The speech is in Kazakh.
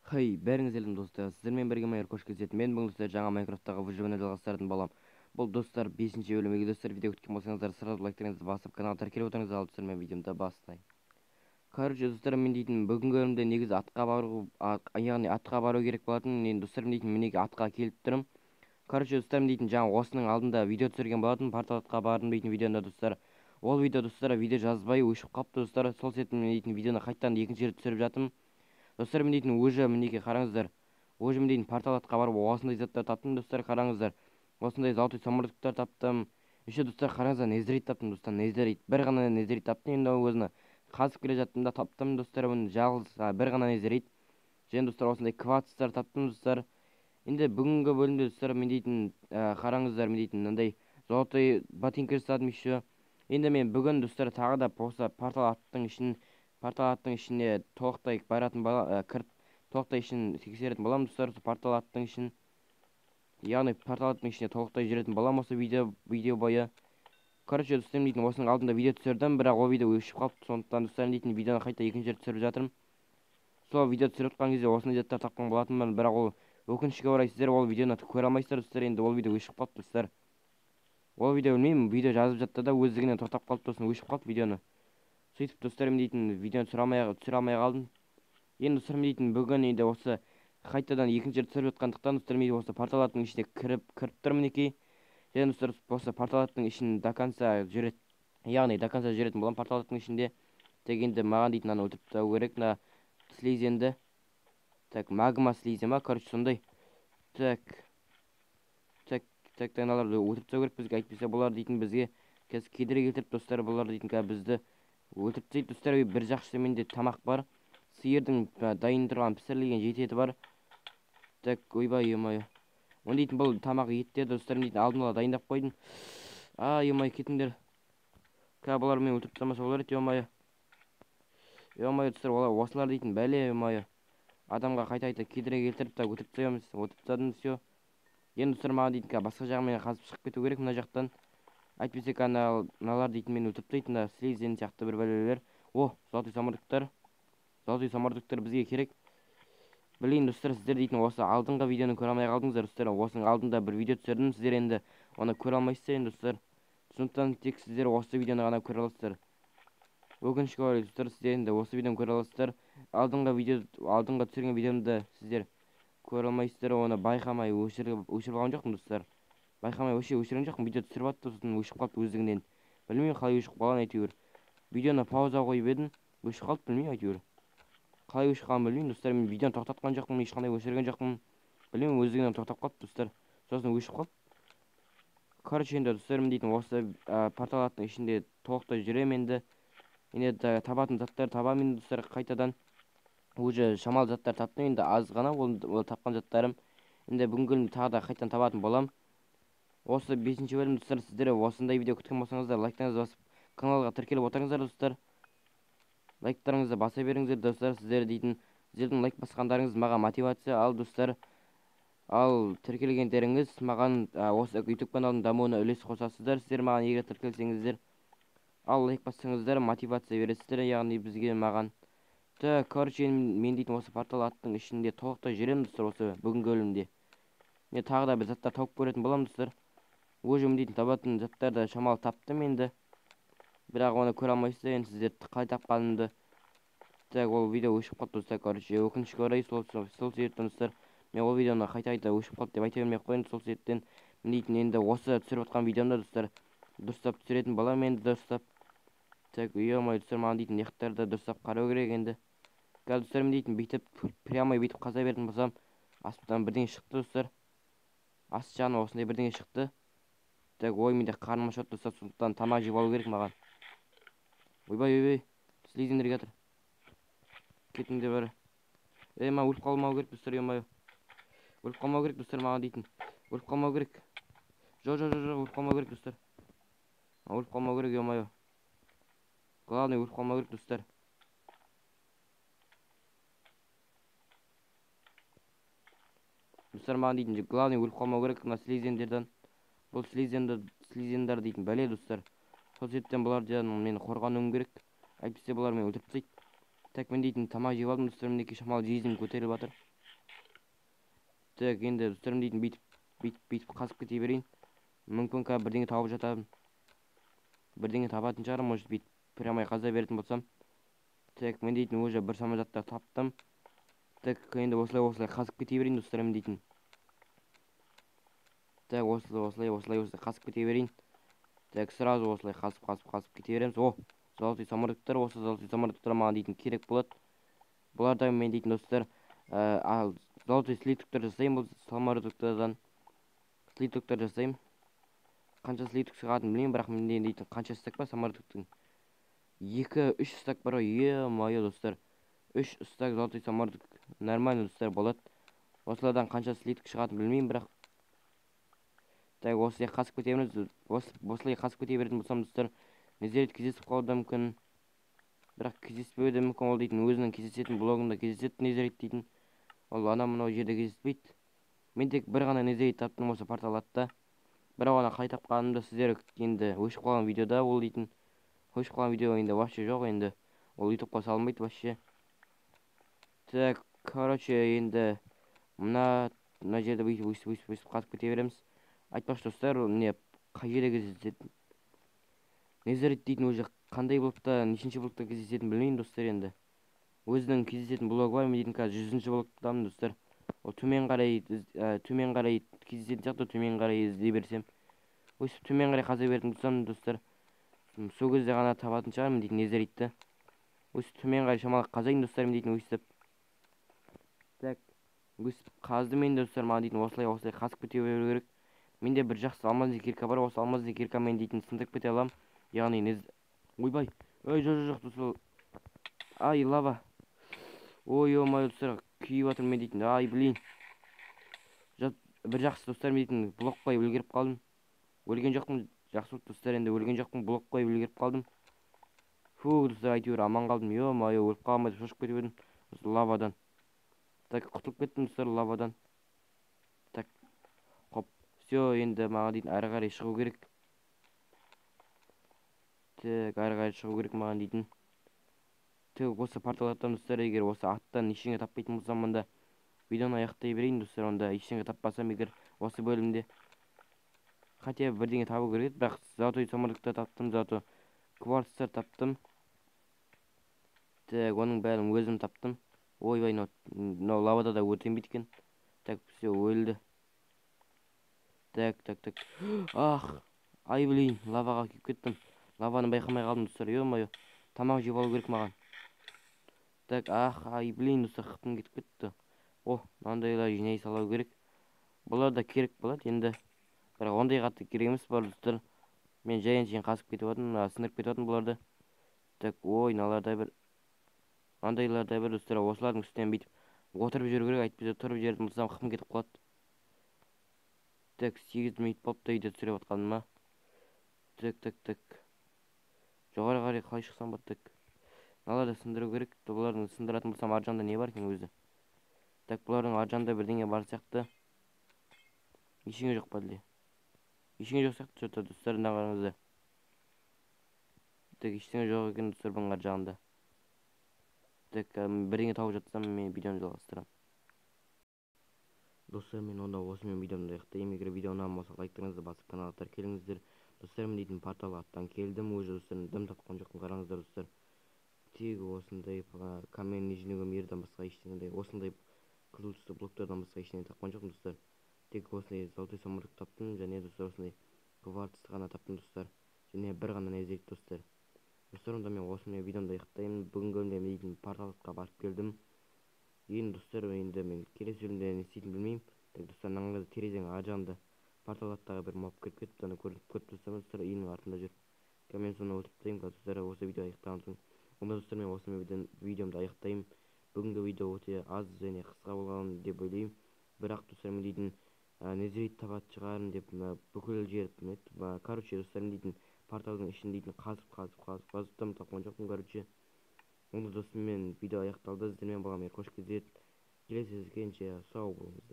Хей, бәріңіз сәлем достар, сіздермен бірге Майор Қош келсет. Мен бүгін достар жаңа Майнкрафттағы выживание жалғастыратын балам. Бұл достар 5-ші бөлім. Егер достар видео күткен болсаңыздар, сразу лайктарыңызды басып каналға тіркеліп отырыңыздар. Ал достар, мен видеомды бастайын. Короче, достар, мен дейтін бүгінгі бөлімде негізі атқа бару, яғни атқа бару керек болатын. Енді достар, мен дейтін мінекей атқа келіп тұрмын. Короче, достар, мен дейтін жаңа осының алдында видео түсірген болатын, портал атқа бардым дейтін видеоны достар. Ол видео достар, видео жазбай өшіп қалыпты достар. Сол себептен мен дейтін видеоны қайтадан екінші рет түсіріп жатырмын. Достар, мен дейтін уже мінекей қараңыздар. Уже мен дейтін портал атқа барып осындай заттар таптым достар, қараңыздар. Осындай золотой самородоктар таптым. Еще достар қараңыздар, незерит таптым достар, незерит. Бір ғана незерит таптым, енді өзіні қазып келе жаттым да таптым достар, бұны жалғыз бір ғана незерит. Және достар осындай кварцтар таптым достар. Енді бүгінгі бөлімде достар мен дейтін, қараңыздар, мен дейтін мынандай золотой ботинка жасадым еще. Енді мен бүгін достар тағы да осы портал аттың ішін, портал аттың ішіне толықтай баратын бала, кіріп толықтай ішін тексеретін боламын достар, осы портал аттың ішін. Яғни портал аттың ішіне толықтай жүретін боламын осы видео бойы. Короче, достар, мен дейтін осының алдында видео түсірдім, бірақ ол видео өшіп қалыпты, сондықтан достар мен дейтін видеоны қайта екінші рет түсіріп жатырмын. Сол видео түсіріп жатқан кезде осындай заттар тапқан болатынмын, бірақ ол өкінішке орай сіздер ол видеоны көре алмайсыздар достар, енді ол видео өшіп қалыпты достар. Ол видео білмеймін, видео жазып жатты да өздігінен тоқтап қалды, сосын өшіп қалды видеоны. Сөйтіп достар мен дейтін видеоны түсіре алмай қалдым. Енді достар мен дейтін бүгін енді осы қайтадан екінші рет түсіріп жатқандықтан достар мен осы портал аттың ішіне кіріп тұрмын мінекей. Және достар осы портал аттың ішін до конца жүрет, яғни до конца жүретін боламын портал аттың ішінде. Тек енді маған дейтін аны өлтіріп тастау керек, мына слизенді. Так, магма слизи ма, короче сондай. Так, так, так, аналарды өлтіріп тастау керек бізге, әйтпесе бұлар дейтін бізге қазір кедергі келтіріп достар, бұлар дейтін қазір бізді өлтіріп тастайды достар. Ой, бір жақсысы менде тамақ бар, сиырдың дайын тұрған пісірілген жеті еті бар. Так, ойбай, ё-моё. Оны дейтін бұл тамақ етті достар, мен дейтін алдын ала дайындап қойдым. А, ё-моё, кетіңдер. Қазір бұлар мені өлтіріп тастамаса болар еді, ё-моё. Ё-моё, достар, олар осылар дейтін бәле, ё-моё. Адамға қайта-қайта кедергі келтіріп та өлтіріп тастаймыз, өлтіріп тастадым, всё. Енді достар маған дейтін қазір басқа жағымен қазып шығып кету керек мына жақтан. Әйтпесе мыналар дейтін мені өлтіріп тастайды, мына слизен сияқты бір бәлелер. О, золотой самородоктар. Золотой самородоктар бізге керек. Блин, достар, сіздер дейтін осы алдыңғы видеоны көре алмай қалдыңыздар, достар. Осының алдында бір видео түсірдім, сіздер енді оны көре алмайсыздар енді, достар. Сондықтан тек сіздер осы видеоны ғана көре аласыздар. Өкінішке орай, достар, сіздер енді осы видеоны көре аласыздар. Алдыңғы видео, алдыңғы түсірген видеомды сіздер көре алмайсыздар, оны байқамай өшіріп алған жоқпын, достар. Байқамай вообще өшірген жоқпын, видео түсіріп жатты, сосын өшіп қалды өздігінен. Білмеймін қалай өшіп қалған әйтеуір. Видеоны пауза қойып едім, өшіп қалды, білмеймін әйтеуір. Қалай өшіп қалғанын білмеймін, достар, мен видеоны тоқтатқан жоқпын, ешқандай өшірген жоқпын. Білмеймін, өздігінен тоқтап қалды, достар. Сосын өшіп қалды. Короче, енді достар, мен дейтін осы, портал аттың ішінде толықтай жүремін енді. Енді табатын заттар табамын енді, достар, қайтадан. Уже шамалы заттар таптым енді, аз ғана ол тапқан заттарым. Енді бүгінгі күні тағы да қайтадан табатын боламын. Осы 5-ші бөлім, достар, сіздер осындай видео күткен болсаңыздар, лайктарыңызды басып каналға тіркеліп отырыңыздар, достар. Лайктарыңызды баса беріңіздер, достар. Сіздер дейтін, сіздердің лайк басқандарыңыз маған мотивация, ал достар, ал тіркелгендеріңіз маған, осы YouTube каналының дамуына үлес қосасыздар. Сіздер маған егер тіркелсеңіздер, ал лайк бассаңыздар мотивация бересіздер, яғни бізге, маған. Так, короче, мен дейтін осы портал аттың ішінде толықтай жүремін, достар, осы бүгінгі бөлімде. Мен тағы да бір заттар тауып көретін боламын, достар. Уже мен дейтін табатын заттарды шамалы таптым енді. Бірақ оны көре алмайсыздар енді сіздер қалай тапқанымды. Так, ол видео өшіп қалды, достар, короче, өкінішке орай сол себептен, достар, мен ол видеоны қайта-қайта өшіп қалды деп айта бермей ақ қояйын. Сол себептен мен дейтін енді осы түсіріп жатқан видеомда, достар, дұрыстап түсіретін боламын енді, дұрыстап. Так, ё-моё, достар, маған дейтін яқтарды дұрыстап қарау керек енді. Қазір, достар, мен дейтін бүйтіп прямо бүйтіп қаза беретін болсам, астынан бірдеңе шықты, достар. Аст жағынан осындай бірдеңе шықты. Так, ой, менде қарным ашады, достар, сондықтан тамақ жеп алу керек маған. Ойбай, ойбай, слизендер келатыр. Кетіңдер бәрі. Ей, маған өліп қалмау керек, достар, ё-моё. Өліп қалмау керек, достар, маған дейтін. Өліп қалмау керек. Жоқ, жоқ, жоқ, жоқ, өліп қалмау керек, достар. Маған өліп қалмау керек, ё-моё. Главное, өліп қалмау керек, достар. Достар, маған дейтін, главное, өліп қалмау керек мына слизендерден. Бұл слизендер дейтін бәле, достар. Сол себептен бұлардан мен қорғануым керек. Әйтпесе бұлар мені өлтіріп тастайды. Так, мен дейтін тамақ жеп алдым, достар, мінекей шамалы жизнь көтеріліп жатыр. Так, енді, достар, мен дейтін бүйтіп, бүйтіп, бүйтіп қазып кете берейін. Мүмкін қазір бірдеңе тауып жатамын. Бірдеңе табатын шығармын, может, бүйтіп прямой қаза беретін болсам. Так, мен дейтін уже бір шама заттар таптым. Так, енді осылай осылай қазып кете берейін, достар, мен дейтін. Так, осылай осылай осылай осылай қазып кете берейін. Так, сразу осылай қазып, қазып, қазып кете береміз. О, золотой самородоктар, осы золотой самородоктар маған дейтін керек болады. Бұлардан мен дейтін, достар, ал золотой слитоктар жасаймын, бұл самородоктардан слитоктар жасаймын. Қанша слиток шығатынын білмеймін, бірақ менде дейтін қанша стак бар самородоктың? 2-3 стак бар ғой, е-мое, достар. 3 стак золотой самородок нормально, достар, болады. Осылардан қанша слиток шығатынын білмеймін, бірақ. Так, осылай қазып кете береміз. Осылай қазып кете беретін болсам, достар, незерит кездесіп қалуы да мүмкін. Бірақ кездеспеуі де мүмкін. Ол дейтін өзінің кездесетін блогында кездеседі незерит дейтін. Ол ана мынау жерде кездеспейді. Мен тек бір ғана незерит таптым осы портал атта. Бірақ оны қалай тапқанымды сіздер енді өшіп қалған видеода, ол дейтін өшіп қалған видео енді вообще жоқ енді. Ол ютубқа салынбайды вообще. Так, короче, енді мына жерде бүйтіп өйстіп, өйстіп, өйстіп қазып кете береміз. Айтпақшы, достар, не қай жерде кездеседі незерит дейтін, уже қандай блокта, нешінші блокта кездесетінін білмеймін, достар, енді. Өзінің кездесетін блогы бар, мен дейтін қазір 100-ші блоктамын, достар. Ол төмен қарай кездесетін сияқты, төмен қарай іздей берсем. Өйстіп төмен қарай қаза беретін болсам, достар, сол кезде ғана табатын шығармын дейтін незеритті. Өйстіп төмен қарай шамалы қазайын, достар, мен дейтін өйстіп. Так, өйстіп қаздым енді, достар, маған дейтін осылай осылай қазып кете беру керек. Менде бір жақсы алмазный кирка бар, осы алмазный киркамен дейтін сындырып кете аламын. Яғни ойбай, ой, жоқ, жоқ, жоқ, достар. Ай, лава. Ой, ё-моё, достар, күйіп жатырмын мен дейтін. Ай, блин. Жат, бір жақсы, достар, мен дейтін блок қойып үлгеріп қалдым. Өлген жоқпын, жақсы болды, достар, енді өлген жоқпын, блок қойып үлгеріп қалдым. Фу, достар, әйтеуір аман қалдым. Ё-моё, өліп қаламын деп шошып кетіп едім осы лавадан. Так, құтылып кеттім, достар, лавадан. Так, хоп, всё, енді маған дейтін әрі қарай шығу керек. Так, әрі қарай шығу керек маған дейтін. Так, осы порталдардан, достар, егер осы аттан ештеңе таппайтын болсам, онда видеоны аяқтай берейін, достар. Онда ештеңе таппасам, егер осы бөлімде хотя бы бірдеңе табу керек еді, бірақ золотой самородоктар таптым, золотой кварцтар таптым. Так, оның бәрін өзім таптым. Ойбай, мынау лавада да өртенбейді екен. Так, всё, өлді. Так, так, так. Ах, ай, блин, лаваға күйіп кеттім. Лаваны байқамай қалдым, достар, ё-моё. Тамақ жеп алу керек маған. Так, ах, ай, блин, достар, хпым кетіп кетті. О, мынандайлар жинай салу керек. Бұлар да керек болады енді. Бірақ ондай қатты керек емес бұлар, достар. Мен жай әншейін қазып кетіп жатырмын, сындырып кетіп жатырмын бұларды. Так, ой, мыналарда бір мынандайларда бір, достар, осылардың үстінен бүйтіп отырып жүру керек, әйтпесе тұрып жүретін болсам хпым кетіп қалады. Так, 8 минут болыпты үйде түсіріп жатқаныма. Так, так, так. Жоғары қарай қалай шықсам болады? Так. Мыналарды сындыру керек. Бұлардың сындыратын болсам, ар жағында не бар екен өзі? Так, бұлардың ар жағында бірдеңе бар сияқты. Ештеңе жоқ па әлде? Ештеңе жоқ сияқты, что-то, достар, мына қараңыздар. Так, ештеңе жоқ екен, достар, бұның ар жағында. Так, бірдеңе тауып жатсам, мен видеоны жалғастырамын. Достар, мен онда осымен видеомды аяқтаймын. Егер видео ұнаған болса, лайктарыңызды басып, каналға тіркеліңіздер. Достар, мен дейтін портал аттан келдім. Уже, достар, дым тапқан жоқпын, қараңыздар, достар. Тек осындай камень нижнего мирдан басқа ештеңе, осындай қызыл түсті блоктардан басқа ештеңе тапқан жоқпын, достар. Тек осындай золотой самородок таптым және, достар, осындай кварцты ғана таптым, достар. Және бір ғана незерит, достар. Достар, онда мен осымен видеомды аяқтаймын. Бүгінгі бөлімде мен дейтін порталға барып келдім. Енді, достар, енді мен келесі бөлімде не істейтінімді білмеймін. Так, достар, мына терезенің ар жағында портал аттағы бір моб кіріп кетіпті, аны көріп тұрсам, достар, үйінің артында жүр. Қазір мен соны өлтіріп тастаймын, қазір, достар, осы видео аяқтаған соң. Онда, достар, мен осымен видеомды аяқтаймын. Бүгінгі видео өте аз және қысқа болған деп ойлаймын. Бірақ, достар, мен дейтін незерит табатын шығармын деп бүкіл жер, короче, достар, мен дейтін порталдың ішін дейтін қазып, қазып, қазып, қазып дым тапқан жоқпын, короче. Онда, достар, мен видео аяқталды. Сіздермен болған Еркош KZ. Келесі кездескенше сау болыңыздар.